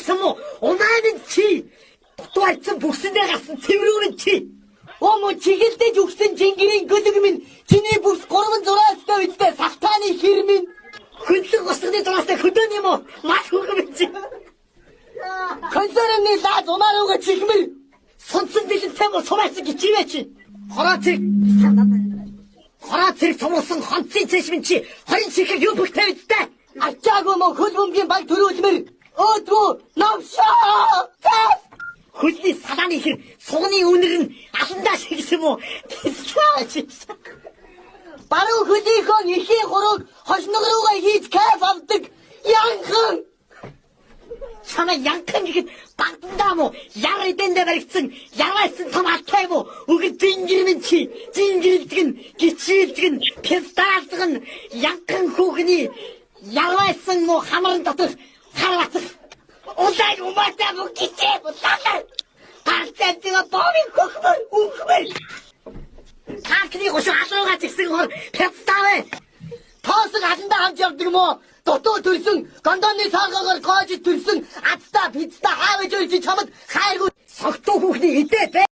байсан мó унаа минь чи дутуу айцсан бүксэндээ гарсан цэврүү минь чи. Ом чигэлдэж өгсөн жингэрийн гөлөг минь чиний бүс 3 6-тай үедээ салтааны хэр минь хөндлөн госгоны зураастай хөдөөний юм уу мал хүүхэн минь чи. Консервны лаз унаа руугаа чихмэр сунцсан бэлэнтэй мó сумайсан гिचивэ чи. Хороо цэрэг хороо цэрэг цомруулсан хонцын цэш минь чи 20 чихэг юу бүхтэй үсттэй. Ачаагүй мó хөл бөмбөгийн баг төрүүлмэр өөдгөө новшоо. Хөлний салааны хэр сугны үнэр нь аландаа шигсэн мó. Баруун хөлийнхөө эхийн хурууг хошног руугаа хийж кайф авдаг янхан. Чамаа янхан гэхэд багдандаа мó яр эдэндээ баригдсан яваасан том алтай мó үгэр зингэр минь чи зингэрэлдэг нь гिचээлдэг нь писталдаг нь янхан хүүхний яваасан мó хамран доторх хар батах улаан умаатай мó гिचээ булаалаа гарцаантайгаа бомын хөхмөр үхмэр танкны гошин алуугаа згсэн хор писталаа. Тоосог аландаа хамж явдаг мó дутуу төрсөн гондооны цаогоор гоож төрсөн азтай пиццтай хаавж өрж чамд хайргүй согтуу хүүхний идэ бэ.